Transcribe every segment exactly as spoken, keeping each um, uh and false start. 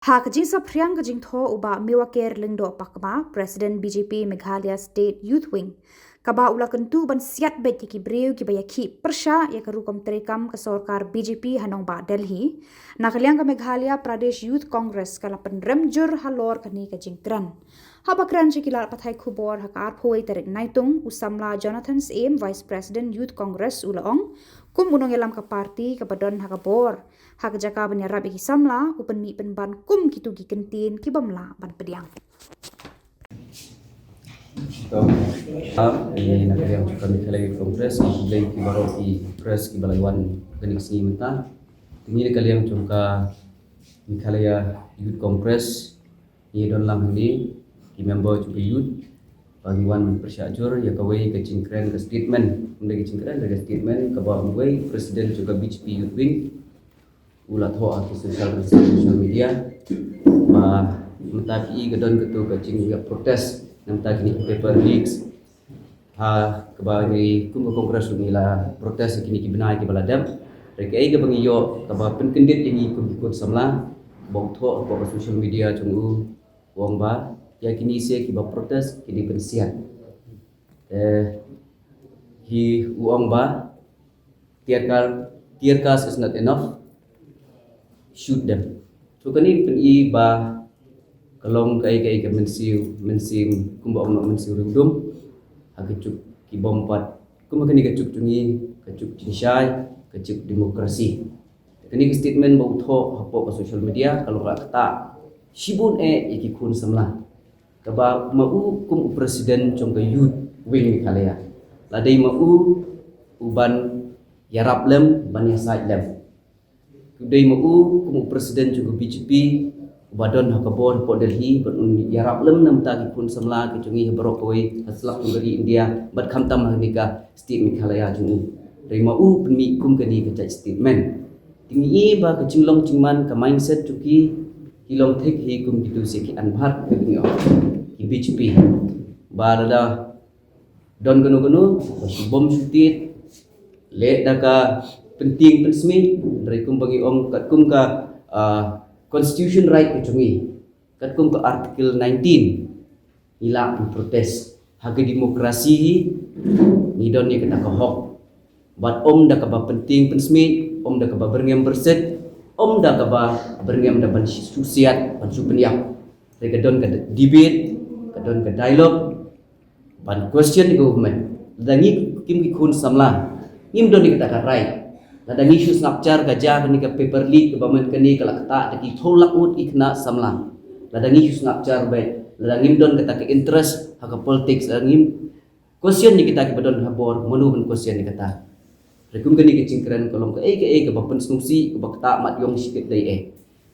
Ha ka jingsaphriang ka jingthoh u Bah Mewaker Lyngdoh Pakma, President B J P Meghalaya State Youth Wing, kaba u la kyntu ban siat beit ïa ki briew kiba ïakhih pyrshah ïa ka rukom treikam ka sorkar B J P ha nongbah Delhi, na ka liang ka Meghalaya Pradesh Youth Congress ka la pynrem jur halor kane ka jingkren. Haba kren sha ki lad pathai khubor ha ka arphew tarik Naitung, u samla Jonathan Syiem, Vice President Youth Congress, u la ong, kum u nongïalam ka party kaba don ha ka bor, ha ka jaka ban ïarap ïa ki samla, u pynmih pynban kum kito ki kyntien ki bym lah ban pdiang. Ïa na ka liang jong ka Meghalaya Youth Congress, ngi khublei ïa ki baroh ki press kiba la wan kane ka sngi mynta. Te ngi na ka liang jong ka Meghalaya Youth Congress, ngi don lang hangne ki member jong ka youth ba ngi wan pyrshah jur ïa kawei ka jingkren, ka statement, ym dei ka jingkren, ka statement kaba uwei president jong ka B J P Youth Wing u la thoh ha ki social, social media, ba mynta phi i ka don kato ka jingïa protest na mynta kine ki paper leaks, ha kaba ngi kum ka Congress ngi la protest ïa kine ki bnai kiba la dep. Hynrei kaei kaba ngi ïoh kaba pynkyndit ïa ngi kum ki khun samla, ba u thoh hapoh ka social media jong u, u ong ba ïa kine se kiba protest ki dei ban siat. Eh, hi u ong ba tear gas, tear gas is not enough, shoot them. So kane pyni ba ka long kaei kaei ka mynsiem, mynsiem kumba ong noh, mynsiem riewdum ha ka juk ki bym pat, kumba kane ka juk jong ngi ka juk jingshai, ka juk demokrasi. Kane ka statement ba u thoh hapoh ka social media ka long ka ktah shibun eh ïa ki khun samla. Kaba ma u kum u president jong ka Youth Wing Meghalaya, la dei ma u u ban ïarap lem, ban ïasaid lem. Dei ma u kum u president jong ka B J P uba don ha ka bor hapoh Delhi ban un ïarap lem na bynta ki khun samla ki jong ngi ha baroh kawei ha slap jong ka ri India bad khamtam ha kane ka state Meghalaya jong u. Dei ma u pynmih kum kane ka jait statement. Te ngi i ba ka jinglong jingman, ka mindset jong ki, ki long thik hi kum kito se ki anbhar, ki B J P. Ba lada don kano kano ba shu bom shu tied, leh da ka pyntieng pynsmit, hynrei kumba ngi ong katkum ka, ah, constitution right ka jong ngi, katkum ka article nineteen, ngi lah ban protest. Ha ka demokrasi hi ngi don ïa kata ka hok. Bad ym da kaba pyntieng pynsmit, ym da kaba byrngem byrsit, ym da kaba byrngem da ban shu siat, ban shu pynïap. Hynrei ka don ka debate, ka don ka dialogue, ban question the government. Lada ngi kim ki khun samla, ngim don ïa kata ka right. Lada ngi shu sngap jar ka jia kane ka paper leak kaba mynta kane ka la ktah da ki phew lak ngut ki khynnah samla. Lada ngi shu sngap jar beit, lada ngim don kata ka interest ha ka politics, lada ngim question ïa kita kiba don ha bor, mano ban question ïa kata? Hynrei kum kane ka jingkren ka long kaei kaei kaba pynsngewsih, kaba ktah mat ïong shikatdei eh.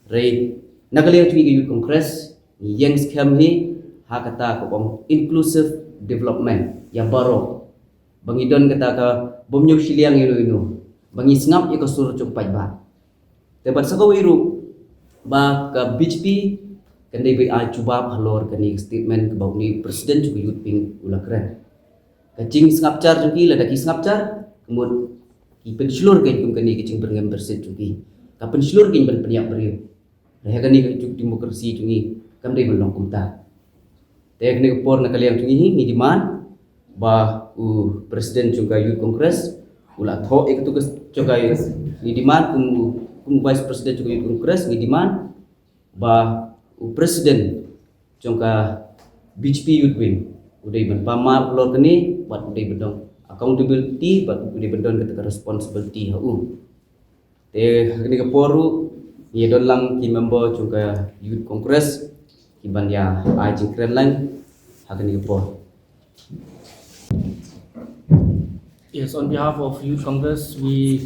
Hynrei na ka liang jong ngi ka Youth Congress, ngi ïeng skhem hi ha kata ka ong inclusive development ïa baroh. Ba ngi don kata ka bym ñiew shiliang ïano ïano, ba ngi sngap ïa ka sur jong paidbah. Te bad sa kawei ruh ba ka B J P kan dei ban ai jubab halor kane ka statement kaba une u president jong ka Youth Wing u la kren. Ka jingsngap jar jong ki, lada ki sngap jar, ka mut ki pynshlur kein kum kane ka jingbyrngem byrsit jong ki. Ka pynshlur kein ban pynïap briew. Hynrei ha kane ka juk demokrasi jong ngi kam dei ban long kumta. Te ha kane ka por na ka liang jong ngi hi ngi demand ba u president jong ka Youth Congress u la thoh ïa katu ka jong ka, ngi demand kum, kum vice president jong ka Youth Congress, ngi demand ba u president jong ka B J P Youth Wing u dei ban pynmap halor kane, bad u dei ban don accountability, bad u dei ban don kata ka responsibility ha u. Te ha kane ka por ruh ngi don lang ki member jong ka Youth Congress ki ban ïa ai jingkren lang ha kane ka por. Yes, on behalf of Youth Congress, we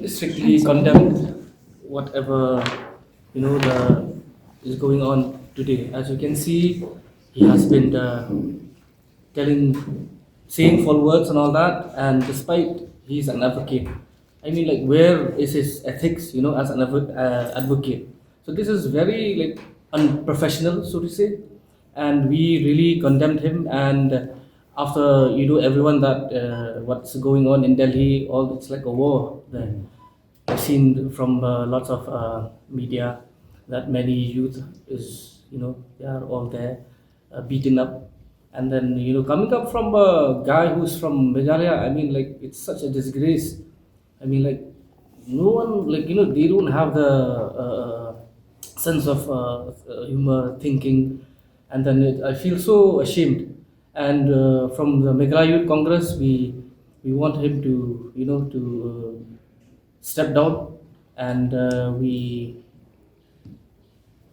strictly condemn whatever, you know, the is going on today. As you can see, he has been uh, telling, saying false words and all that, and despite he's an advocate. I mean, like, where is his ethics, you know, as an advo- uh, advocate? So this is very, like, unprofessional, so to say, and we really condemned him. And after, you know, everyone that uh, what's going on in Delhi, all it's like a war there. I've seen from uh, lots of uh, media. that many youth is, you know, they are all there, uh, beaten up. And then, you know, coming up from a guy who's from Meghalaya, I mean, like, it's such a disgrace. I mean, like, no one, like, you know, they don't have the uh, sense of uh, uh, humor, thinking. And then it, I feel so ashamed. And uh, from the Meghalaya Youth Congress, we we want him to, you know, to uh, step down, and uh, we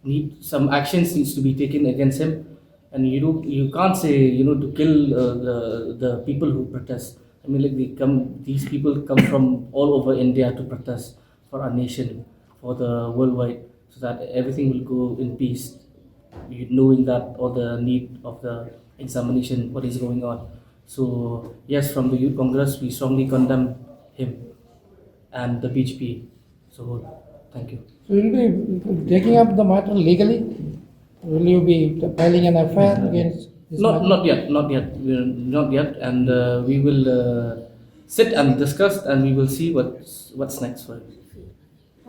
need some actions needs to be taken against him. And you do you can't say, you know, to kill uh, the the people who protest. I mean, like, they come these people come from all over India to protest for our nation, for the worldwide, so that everything will go in peace, you- knowing that all the need of the examination, what is going on. So yes, from the Youth Congress, we strongly condemn him and the B J P. So thank you. So you'll be taking up the matter legally? Will you be filing an F I R against this Not matter? Not yet, not yet, we're not yet, and uh, we will uh, sit and discuss, and we will see what's what's next for it.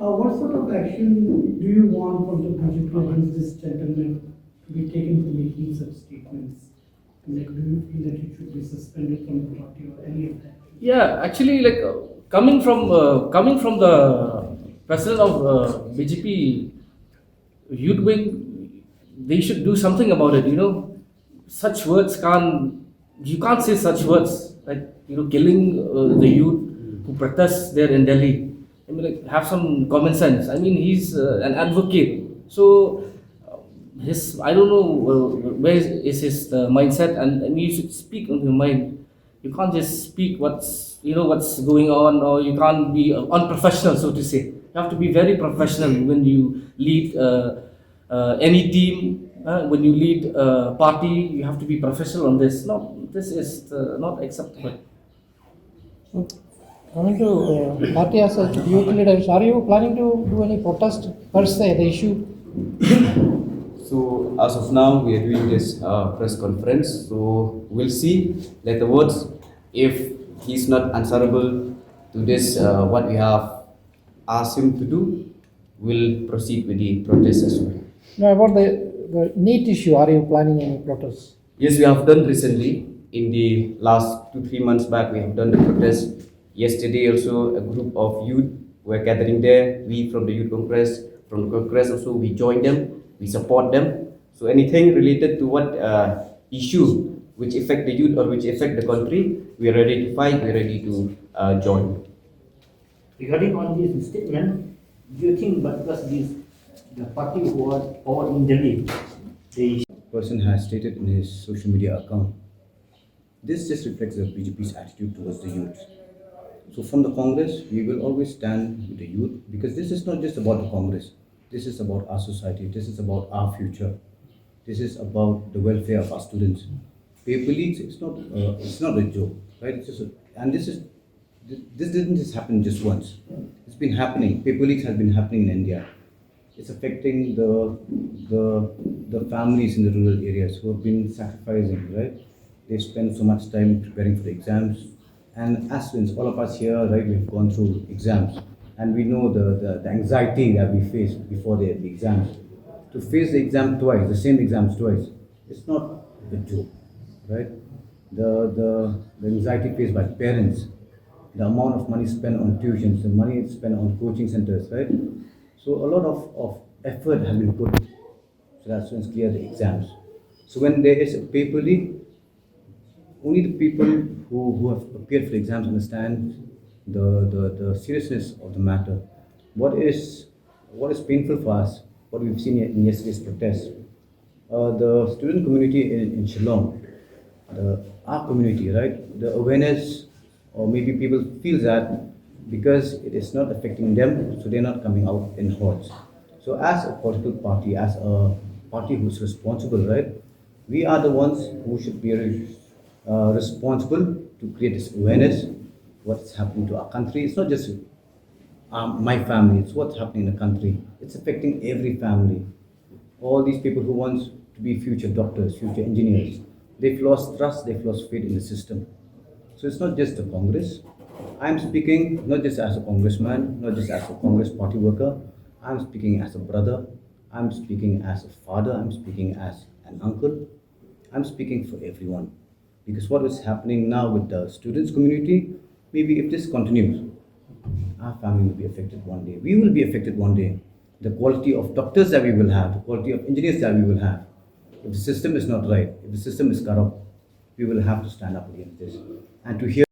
Uh, what sort of action do you want from the B J P against this gentleman to be taken for making such statements? Like, do you feel that he should be suspended from the party or any of that? Yeah, actually, like uh, coming from uh, coming from the president of uh, B J P youth wing, they should do something about it. You know, such words can't you can't say such words like, you know, killing uh, the youth who protests there in Delhi. I mean, like, have some common sense. I mean, he's uh, an advocate, so uh, his I don't know uh, where is his uh, mindset, and, and you should speak on your mind. You can't just speak what's you know what's going on, or you can't be uh, unprofessional, so to say. You have to be very professional when you lead uh, uh, any team. Uh, when you lead a party, you have to be professional on this. No, this is uh, not acceptable. Coming to uh, party as a youth leaders, are you planning to do any protest per se, the issue? So as of now, we are doing this uh, press conference. So we'll see laterwards if he's not answerable to this, uh, what we have asked him to do. We'll proceed with the protest as well. No, about the, the NEET issue, are you planning any protest? Yes, we have done recently. In the last two, three months back, we have done the protest. Yesterday also, a group of youth were gathering there. We from the Youth Congress, from the Congress also, we joined them, we support them. So anything related to what uh, issue which affect the youth or which affect the country, we are ready to fight, we are ready to uh, join. Regarding on this statement, do you think because this the party who are power in Delhi, they person has stated in his social media account. This just reflects the B J P's attitude towards the youth. So from the Congress, we will always stand with the youth, because this is not just about the Congress. This is about our society. This is about our future. This is about the welfare of our students. Paper leaks, it's not, uh, it's not a joke, right? It's just a, and this is, this didn't just happen just once. It's been happening. Paper leaks has been happening in India. It's affecting the, the, the families in the rural areas who have been sacrificing, right? They spend so much time preparing for the exams. And as students, all of us here, right, we've gone through exams. And we know the, the, the anxiety that we face before the, the exams. To face the exam twice, the same exams twice, it's not a joke, right? The, the, the anxiety faced by parents, the amount of money spent on tuitions, the money spent on coaching centers, right? So a lot of, of effort has been put so that students clear the exams. So when there is a paper leak, only the people who, who have appeared for the exams understand the, the, the seriousness of the matter. What is, what is painful for us, what we've seen in yesterday's protest, uh, the student community in, in Shillong, the, our community, right? The awareness, or maybe people feel that because it is not affecting them, so they're not coming out in hordes. So as a political party, as a party who's responsible, right? We are the ones who should be uh, responsible to create this awareness, what's happening to our country. It's not just um, my family, it's what's happening in the country. It's affecting every family. All these people who want to be future doctors, future engineers, they've lost trust, they've lost faith in the system. So it's not just the Congress. I'm speaking not just as a congressman, not just as a Congress party worker. I'm speaking as a brother, I'm speaking as a father, I'm speaking as an uncle, I'm speaking for everyone. Because what is happening now with the students' community, maybe if this continues, our family will be affected one day. We will be affected one day. The quality of doctors that we will have, the quality of engineers that we will have, if the system is not right, if the system is corrupt, we will have to stand up against this. And to hear